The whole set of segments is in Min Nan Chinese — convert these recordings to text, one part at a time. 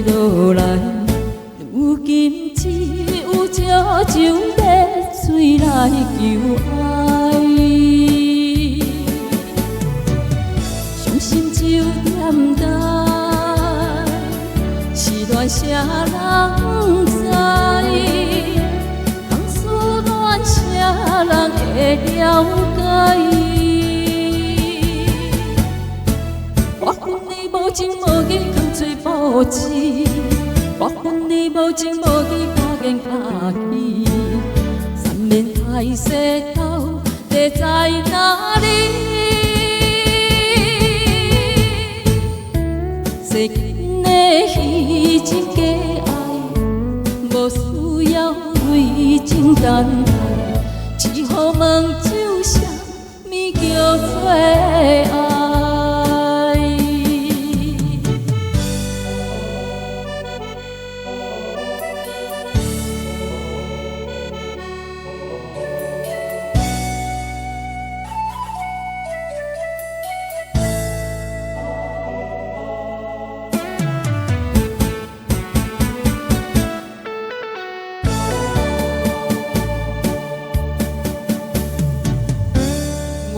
落來，如今只有石酒欲水來求愛。傷心酒點台，失戀啥人知？空思戀啥人會了解？我分你無情無義，空做布置；我分你無情無義，看見家己。三面海誓到底在哪裡？世間的虛情假愛，無需要為情等待，只好問酒啥物叫做愛。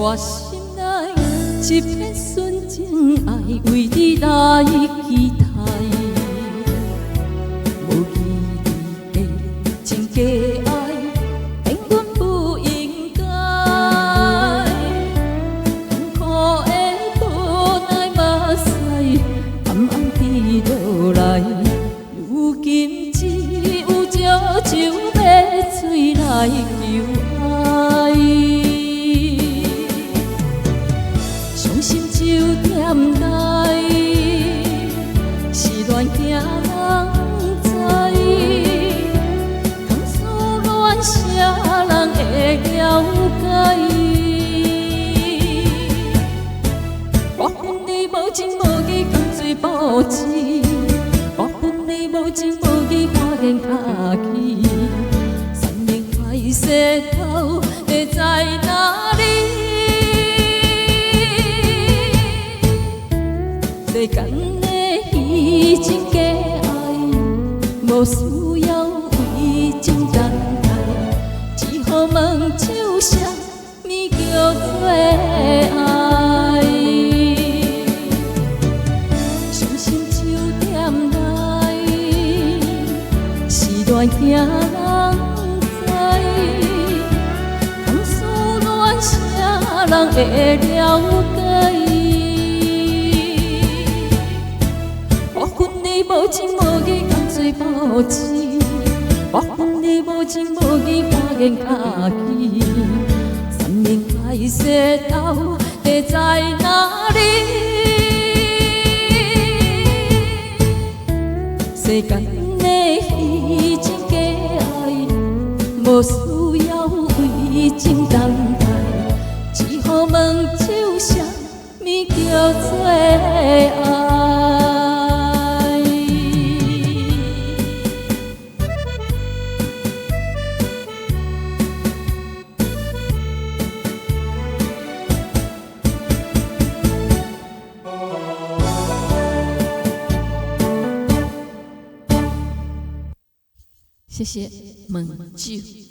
我心內一片純情愛，為你來期待。無義的情假愛，騙阮不應該。痛苦的無奈目屎，暗暗滴落來。如今只有石酒欲水來求愛。傷心酒點來，失戀驚人知。空思戀啥人會了解？我分你無情無義，空做布置；我分你無情無義，看見家己。山盟海誓到底在哪裡？世間的虛情假愛，無需要為情等待，只好問酒啥物叫做愛。傷心酒點來，失戀驚人知。空思戀啥人會了解？無情無義，空做布置；我分你無情無義，看見家己。山盟海誓到底在哪裡？世間的虛情假愛，無需要為情等待，只好問酒啥物叫做愛。謝謝問酒。